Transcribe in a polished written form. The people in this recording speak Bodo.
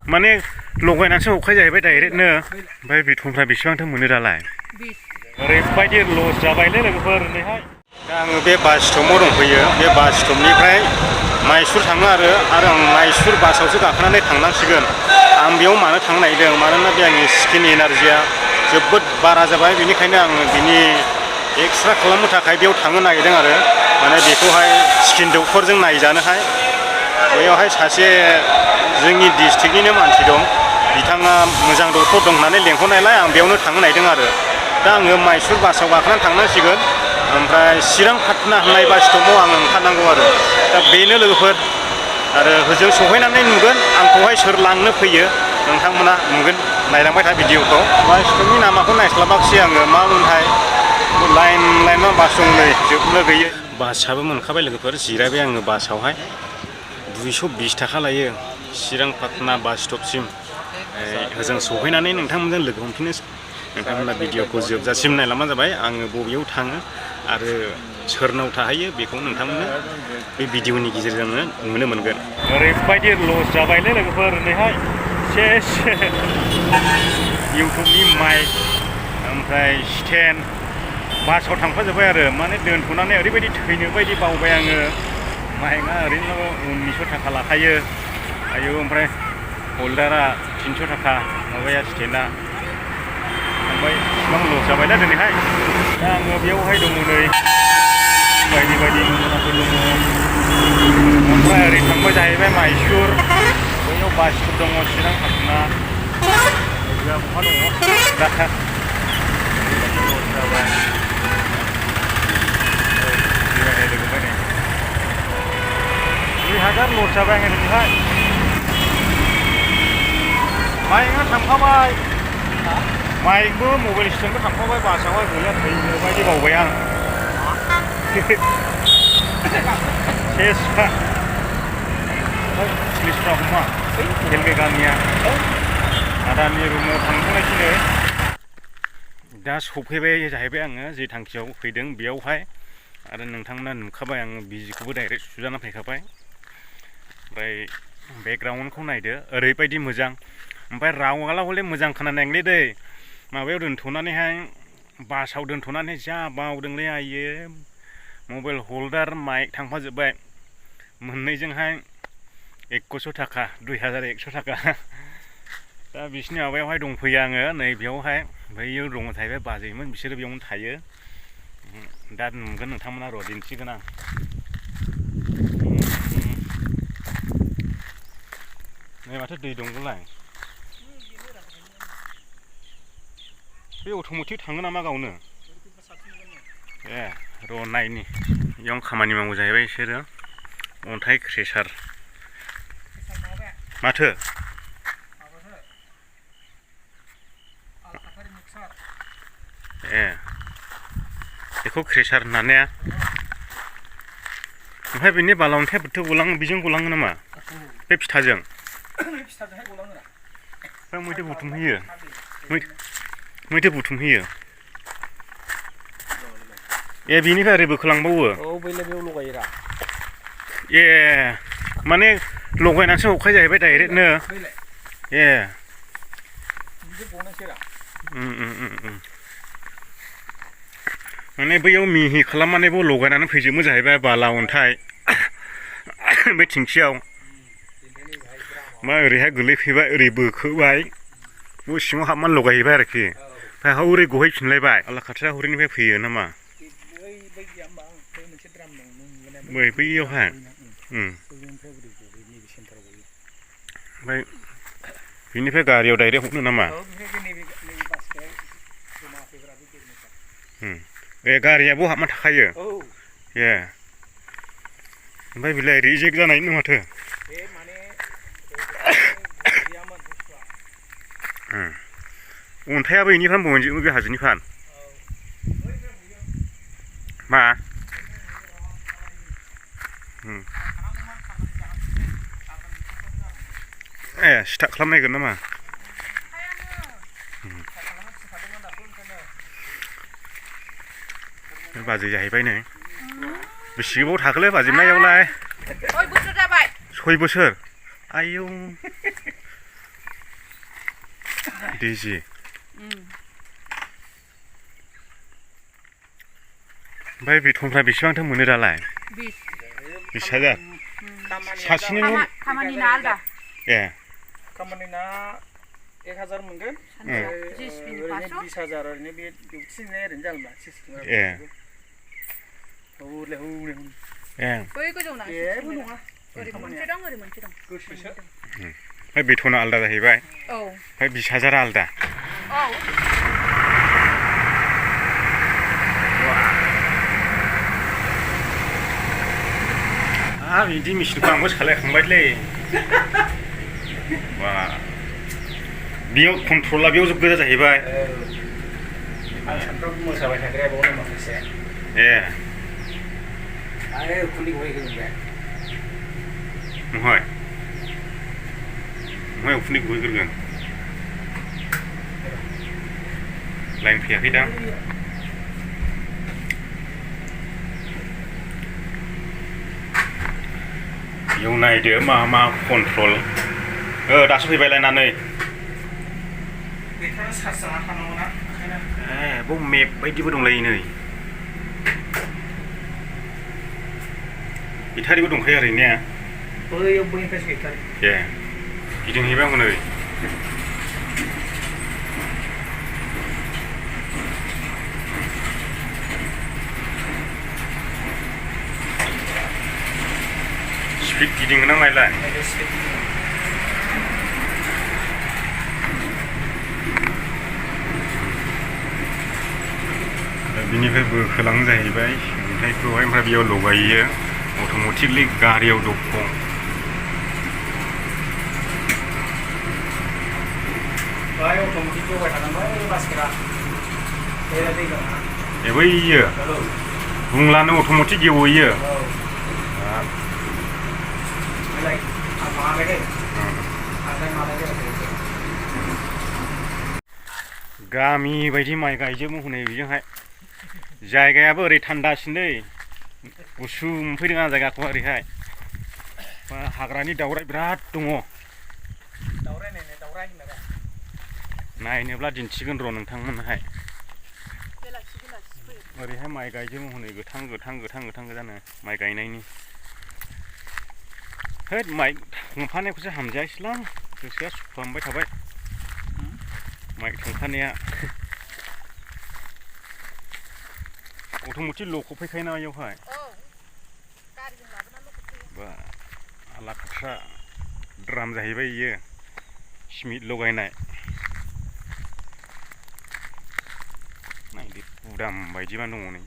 माने लगायनानैसो हखायो जाहैबाय डाइरेक्टनो ओमफ्राय बिथनफ्रा बेसेबांथो मोनो दालाय ओरैबायदि लस जाबायलै लोगोफोर ओरैहाय दा आङो बे बास स्टपआव दंफैयो बे बास स्टपनिफ्राय माइसुर थाङो आरो आं माइसुर बासावसो गाखोनानै थांनांसिगोन आं बेयाव मानो थांनो नागिरदों मानोना बे आंनि स्किन एनार्जिया जोबोद बारा जाबाय बेनिखायनो आङो बिनि एक्सट्रा खालामनो थाखाय बेयाव थांनो नागिरदों आरो माने बेखौहाय स्किन डक्टरजों नायजानोहाय बैयावहाय सासे जोंनि डिस्ट्रिक्टनिनो मानसि दं बिथाङा मोजां डक्टर दं होननानै लेंहरनायलाय आं बेयावनो थांनो नागिरदों आरो दा आङो माइसुर बासाव गाखोनानै थांनांसिगोन ओमफ्राय चिरां पाटना होननाय बास स्टपआव आङो ओंखारनांगौ आरो दा बेनो लोगोफोर आरो होजों सहैनानै नुगोन आंखौहाय सोर लांनो फैयो नोंथांमोना नुगोन नायलांबाय था भिडिअखौ बास स्टपनि नामाखौ नायस्लाबाखिसै आङो मा मोनथाय लाइन मा बास दं नै जोबनो गैयै बासआबो मोनखाबाय लोगोफोर जिरायबाय आङो बासावहाय 220 थाखा लायो चिरां पाटना बास स्टपसिम होजों सहैनानै नोंथांमोनजों लोगो हमफिनो नोंथांमोना भिडिअखौ जोबजासिम नायलांबानो जाबाय आङो बबेयाव थाङो आरो सोरनाव थाहैयो बेखौ नोंथांमोननो बे भिडिअनि गेजेरजोंनो नुनो मोनगोन ओरैबायदि लस जाबायलै लोगोफोर ओरैहाय सेस इउटुबनि माइक ओमफ्राय स्टेन्ड बासाव थांफाजोब्बाय आरो माने दोनथ'नानै ओरैबायदि थैनो बायदि बावबाय आङो माइकआ ओरैनो 1900 थाखा लाखायो आयौ ओमफ्राय हल्डारा 300 थाखा माबाया स्टेन्डआ ओमफ्राय इसिबां लस जाबायना दिनैहाय दा आङो बेयावहाय दङ नै बायदि बायदि नमुनाफोर दङ ओमफ्राय ओरै थांबाय जाहैबाय माइसुर बैयाव बासफोर दङ चिरां पाटना बहा दङ दा लस जाबाय लोगोफोर नै 2000 लस जाबाय आङो दिनैहाय माइकआ थांखाबाय माइकबो मबाइल स्टेन्डबो थांखाबाय बासावहाय गैया थैनो बायदि बावबाय आं सेसखा पुलिसफ्रा हमा रेलवे गामिया आदानि रुमाव थांथांनायसैनो दा सफैबाय जाहैबाय आङो जे थांखियाव फैदों बेयावहाय आरो नोंथांमोना नुखाबाय आङो बिजिखौबो डाइरेक्ट सुजाना फैखाबाय ओमफ्राय बेकग्राउन्डखौ नायदो ओरैबायदि मोजां ओमफ्राय रावआला हले मोजां खोनानायलै दै माबायाव दोनथ'नानैहाय बासाव दोनथ'नानै जा बावदोंलै आयो मबाइल हल्डार माइक थांफाजोब्बाय मोननैजोंहाय 2100 थाखा 2100 थाखा दा बिसिनि माबायावहाय दंफैयो आङो नै बेयावहाय बैयाव दङ जाहैबाय बाजैमोन बिसोरो बेयावनो थायो दा नुगोन नोंथांमोना र' दिन्थिगोन आं नै माथो दै दंगौलाय बे अट'मेटिक थाङो नामा गावनो ए र' नायनि बेयाव खामानि मावो जाहैबाय बिसोरो अन्थाइ क्रेसार माथो ए बेखौ क्रेसार होननानै ओमफ्राय बेनि बाला अन्थाइया बोरैथो गलाङो बेजों गलाङो नामा बे फिथाजों ओमफ्राय मैथो बुथुमहैयो मैथो बुथुमहैयो ए बेनिफ्राय ओरै बोखोलांबावो ए माने लगायनानैसो हखायो जाहैबाय डाइरेक्टनो ए माने बैयाव मिहि खालामनानैबो लगायनानै फैजोबो जाहैबाय बाला अन्थाइ बे थिंखियाव मा ओरैहाय गोलैफैबाय ओरै बोखोबाय बे सिङाव हाबनानै लगायहैबाय आरोखि ओमफ्राय हौरै गहैफिनलायबाय आला खाथिया हौरैनिफ्राय फैयो नामा बैयावहाय ओमफ्राय बिनिफ्राय गारियाव डाइरेक्ट हरनो नामा ए गारियाबो हाबना थाखायो ए ओमफ्राय बेलाय रिजेक्ट जानायनि माथो अन्थाइयाबो बेनिफ्राय बहनजोबो बे हाजोनिफ्राय मा ए स्टार्ट खालामनायगोन नामा बाजै जाहैबाय नै बेसे गोबाव थाखोलै बाजैनायावलाय 6 बोसोर जाबाय 6 बोसोर आयौ केजि ओमफ्राय बिथनफ्रा बेसेबांथो मोनो दालाय 20,000 सासेनि खामानिना आलदा ए खामानिना 1,000 मोनगोन 20,000 ओरैनो बे डिउटिनाय ओरैनो जागोनबा ए हौले हौले ए बै गोजौना जेबो नङा ओरै मोनसे दं ओरै मोनसे दं गोसोसो ओमफ्राय बेथना आलदा जाहैबाय औ ओमफ्राय 20,000 आलदा औ बिदि मेचिनखौ आंबो सालायखांबायलै बा बेयाव कन्ट्रला बेयाव गोजा जाहैबाय आं सानफ्रामबो मोसाबाय थाग्राया बावनो माखासे ए आरो उखुन्दै गहैगोन महाय उखुन्दै गहैग्रोगोन लाइन फैयाखैदां बेयाव नायदो मा मा कन्ट्रल दासो फैबाय लायनानै बेखौनो चार्ज जाना थानांगौ ना बाव मेप बायदिबो दंलायो नै बेटारिबो दंखायो आरो ने बैयाव बैनिफ्रायसो बेटारि ए गिदिंहैबाय हनै स्पिड गिदिङो नायलाय बिनिफ्राय बोखोलां जाहैबाय अन्थाइखौहाय ओमफ्राय बेयाव लगायो अट'मेटिकलि गारियाव दबखं बाय अट'मेटिक लगाय थानांबाय बासकेरा दै गाना ए बैयो बुंलानो अट'मेटिक गेवहैयो गामि बायदि माइ गायजोबो हनै बेजोंहाय जायगायाबो ओरै थान्दासिनलै गुसु मोनफैदों आं जायगाखौ ओरैहाय हाग्रानि दाउराइ बिराद दङ नायनोब्ला दिन्थिगोन र' नोंथांमोनहाय ओरैहाय माइ गायजोबो हनै गोथां गोजानो माइ गायनायनि होद माइ थांफानायखौसो हामजायासैलां गोसोआ सुखुहांबाय थाबाय माइ थांफानाया अट'मेटिक लखबफैखायोना बेयावहाय बा आला खाथ्रा द्राम जाहैबाय इयो सिमेन्ट लगायनाय नायदो गुदाम बायदिबा दङ नै